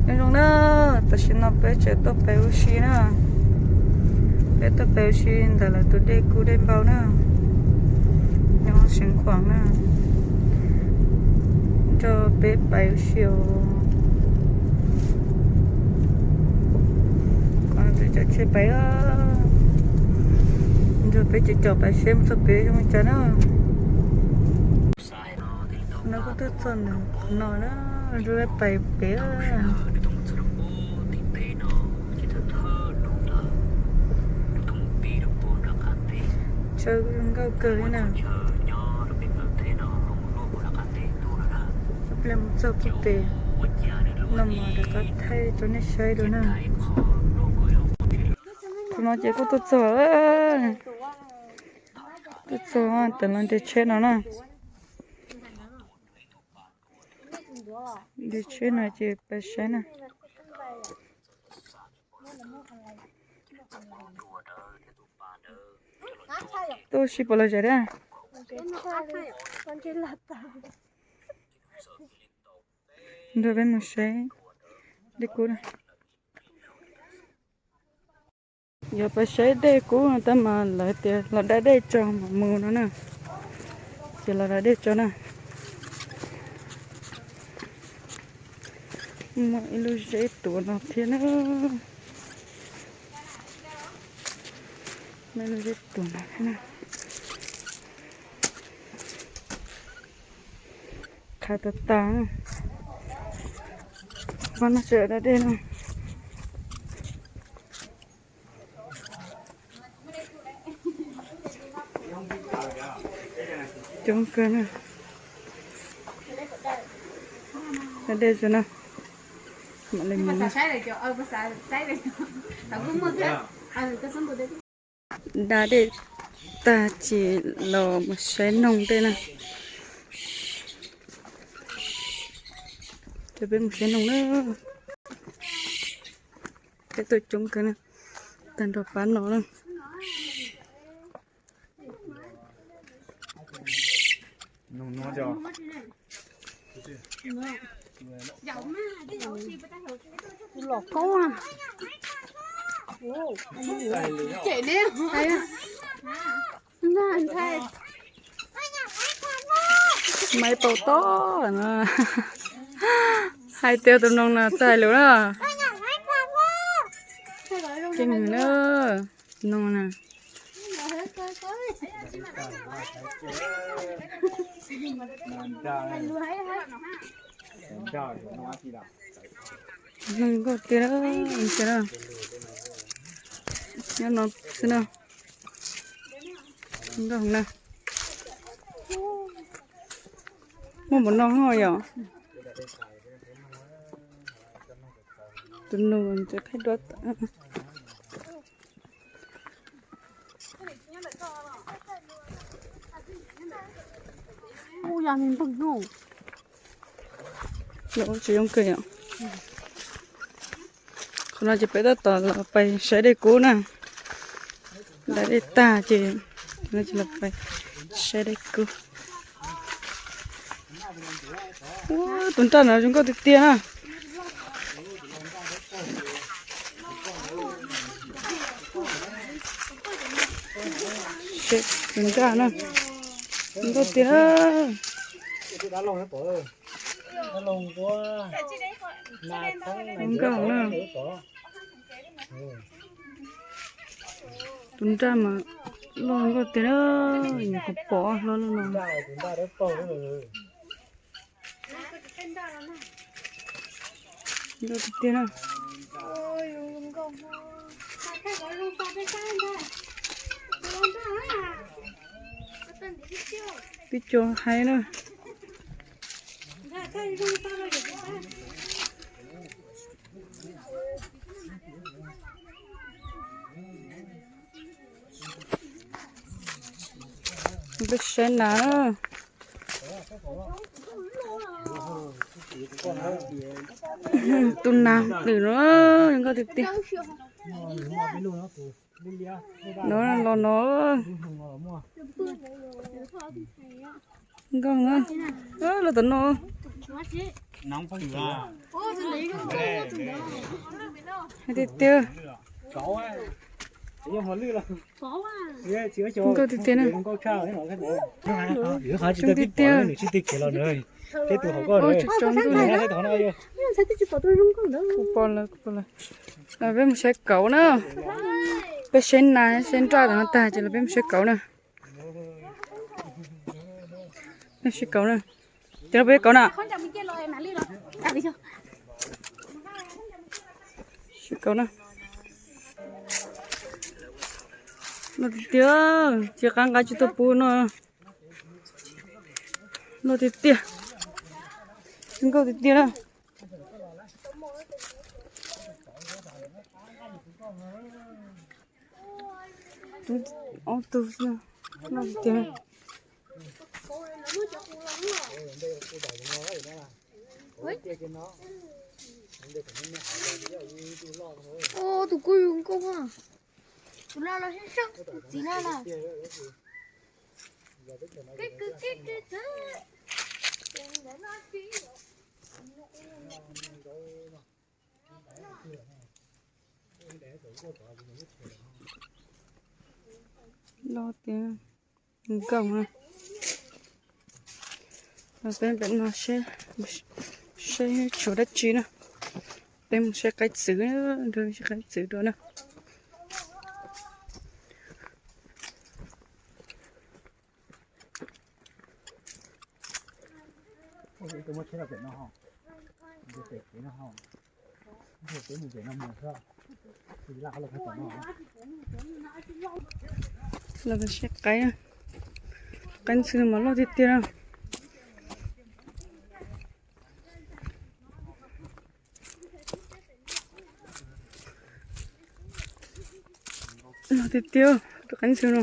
Nyob zoo na, tam sim no peb tseem tuaj pem ua si na. Peb tuaj pem ua si ntawm lawv tus dej kub dej npau na, nyob Xeev Khuam na. Nrog peb pais ua si os. Qhov no peb cov tsheb pais, nrog peb cov caum pais seb mus txog pem zoo li cas na. No kuj tuaj txog ntawm no na, nrog peb pais pem. Chaw zoo nkauj kawg li na. Ib pliag mus txog puag pem no mas rov qab thaij rau nej saib dua na. Qhov no ces kuj tuaj txog, tuaj txog tam los nres tsheb no na. Nres tsheb no ces pais saib na. Tuaj ua si puas lom zem thiab? Nrog peb mus saib dej kub na. Yuav pais saib dej kub tab mas lawv tias los da dej tso mam mus no na. Ces los da dej tso na. Muaj ib lub zeb tuav no thiab na. Muaj ib lub zeb tuav no thiab na. Qhav tas tas. Qhov no tseem da dej no. Coob kawg na. Da dej xwb na. Mam li mus. Da dej tag ces los mus saib noog dej na. Ces peb mus saib noog na. Peb tuaj coob kawg na. Tag nrho pab no na. Los koob na. Cem ne. Maiv Paus Tob no. Hais tias tus noog no txais lus na. Keej na, tus noog na. Noog nkauj tiag tiag na. Nyob no xwb na. Nkauj na. Muaj npaum no ho yom. Tus nus tseem qhib duab. Ub, yog me npawg no. Lawv tsis zoo kawg yom. Qhov no ces peb tab tom los pais saib dej kub na. Lawv dej tag ces no ces los pais saib dej kub. Ub, tus nraj no zoo nkauj tiag tiag na. Seb tus nraj na, zoo nkauj tiag na. Zoo nkauj na. Tus nraj mas loj nkauj tiag na, nyuam qhuav pom hlob loj no. Nkauj tiag tiag na. Pib co haib na. Peb saib nas. Tus nas lwm no zoo nkauj tiag tiag. No los no. Nkauj na. Los tom no. Tiag tiag. Nkauj tiag tiag na. Coob tiag tiag. Ua tsis tsaus ntuj li. Kuv pom lawm, kuv pom lawm. Peb mus saib kauv na. Peb saib nas saib nraj tom no tag ces los peb mus saib kauv na. Peb saib kauv na. Ces los peb kauv na. Saib kauv na. Loj tiag tiag, tsis qab nqa tsis tau pub no. Loj tiag tiag. Nkauj tiag tiag na. Ob tug xwb, loj tiag tiag. Tus kuj zoo nkauj, tus no los sab sab, tus txiv no na. Loj tiag, nkauj na. Peb pem no seb, seb tshuav dab tsi na. Peb mus saib qaib txwv, saib qaib txwv dua na. Los saib qaib, qaib ntxhw mas loj tiag tiag. Loj tiag tiag, tus qaib ntxhw no.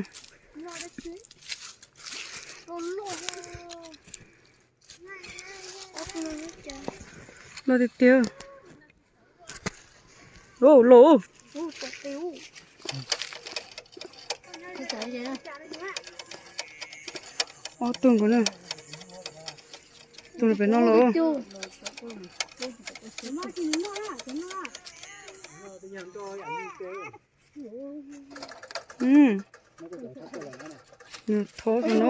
Loj tiag tiag. Loj, loj. Ob tug nkaus na. Tus pem no los. Nws thov no.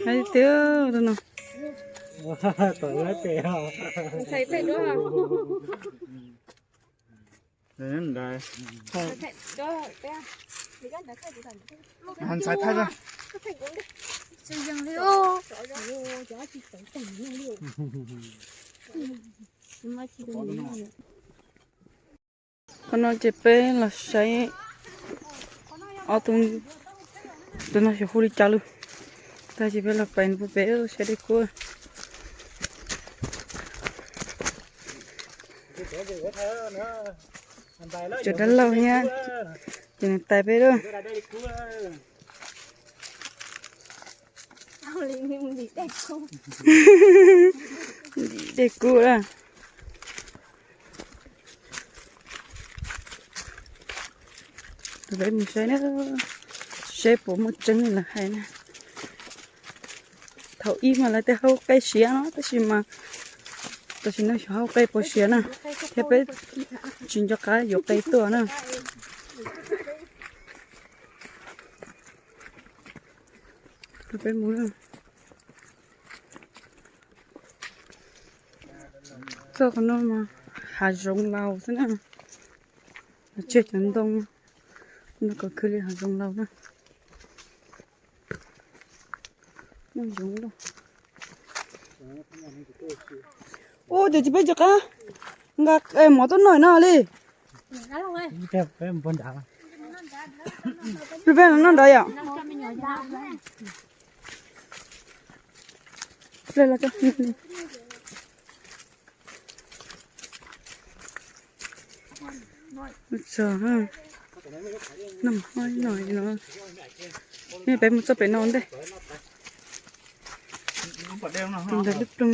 Hais tiag no. Ntxhais thaij. Qhov no ces peb los saib ob tug, tus no xyov hu li cas lawm. Tag ces peb los pais nws puag pem saib dej kub. Cov dab laug thiab, ces nws tais peb lawm. Ntim dej kub lawm. Peb mus saib na, saib puas muaj tseeb li lawv hais na. Thaum ub mas lawv tias hauv qe siav no tab sis mas tam sim no xyov hauv qe puas siav na, thiab peb tsis nco qab yuav qe tuaj na. Peb mus txog qhov no mas hav zoov laus xwb na. Tseg cov ntoo no kom khwv li hav zoov laus na. Muaj zoov lawm. Ua cas tsis peb cov qab nqa mov tuaj noj no li. Peb no noj nrad yom. Peb mus txog pem no ntej. Tus ntawd lub ploog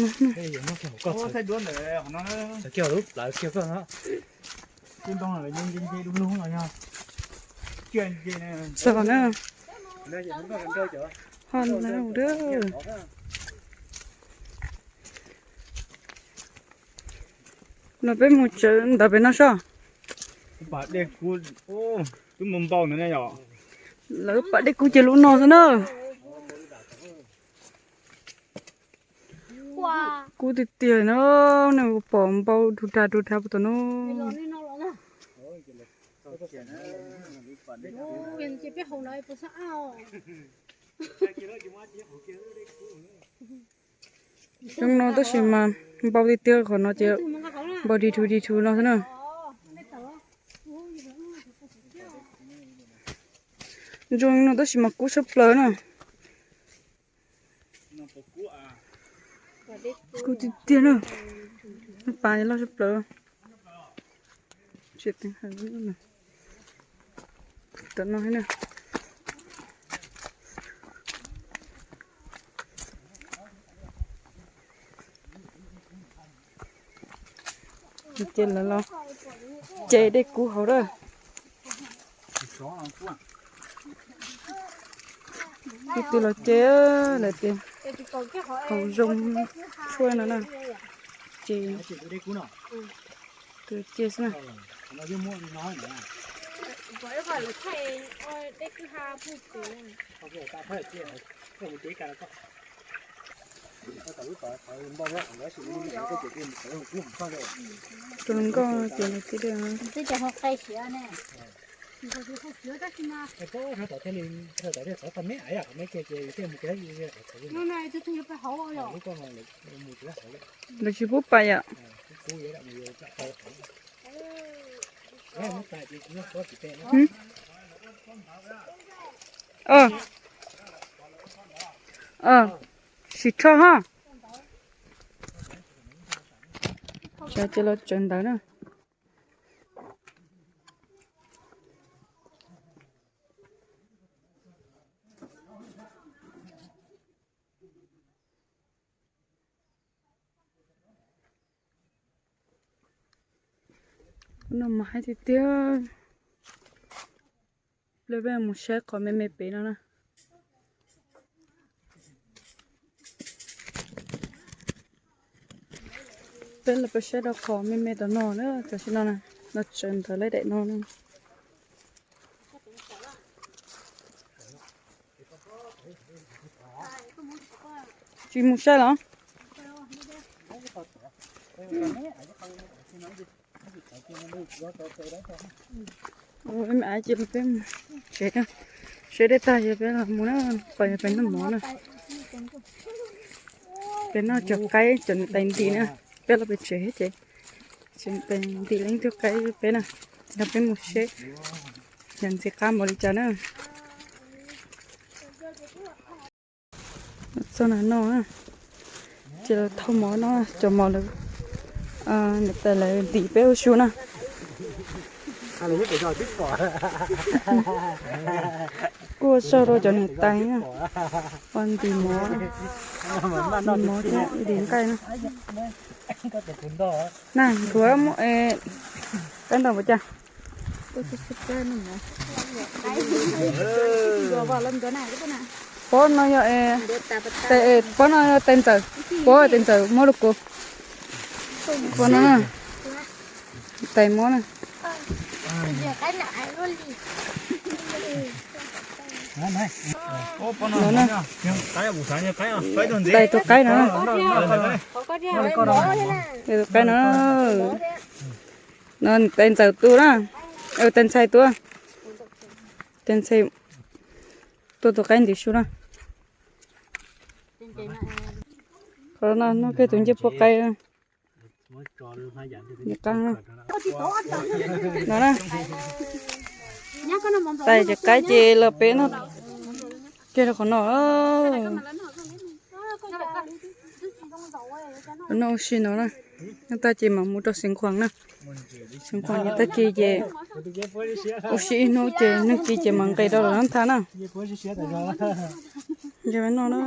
no. Txog na. Ho na. No peb mus tsev ntawd pem no soj. Lawv pam dej kub ces lub no xwb na. Kub tiag tiag no, nej pom npau dug dag dug dag puas tom no. Zoo no tab sis mas npau tiag tiag qhov no ces npau dig dhus dig dhus no xwb na. Zoo no tab sis mas kub sab plaws na. Kub tiag tiag na. Pas loj sab plaws. Tom no na. Ces lawv los ce dej kub hauv lawm. Tus twg los ce, lawv tias haus zoo tshuaj no na. Ces tus ce xwb na. Tus hluas nkauj ces nws twb lawv tsis pub pais yom. Sim rho ho. Sawv ces los tsev ntawd na. No mas haib tiag tiag. Pliag peb mus saib qhov me me pem no na. Peb los peb saib rau qhov me me tom no na, tam sim no na, los tsev ntawd lawm daim no na. Tsis mus saib los? Peb me ais ces peb mus tsev, saib dej tag ces peb los mus na, pom yog peb noj mov na. Peb noj cov qaib cov tais ntim na, peb los pem tsev ces tais ntim leej twg qaib peb na, los peb mus seb yog ntxim qab npaum li cas na. Txog na no, ces lawv thauj mov no, cov mov lawv, niam tais lawv ntim peb ua su na. Kuj ua tsaug rau cov niam tais na, ua ntim mov, ntim mov thiab ntim nqaij na. Na, ntuav muab qaib ntawm ua cas? Pob no yog, pob no yog tais ntxawm, pob tais ntxawm muab rau kuv. Pob no, tais muab na. Tais tus qaib no, tais tus qaib no. No tais ntxawm tus na, tais ntxhais tus, tais ntxhais tua tus qaib ntim su na. Qhov no noj kiag tus ncej puab qaib. No na, tais cov qaib ces los peb noj kiag rau qhov no. Noj ua si no na, noj tag ces mam mus rau Xeev Khuam na. Xeev Khuam ces tag kis ces ua si ib hnub ces nag kis ces mam nqis rau lawv lub thaj na. Nce noj na.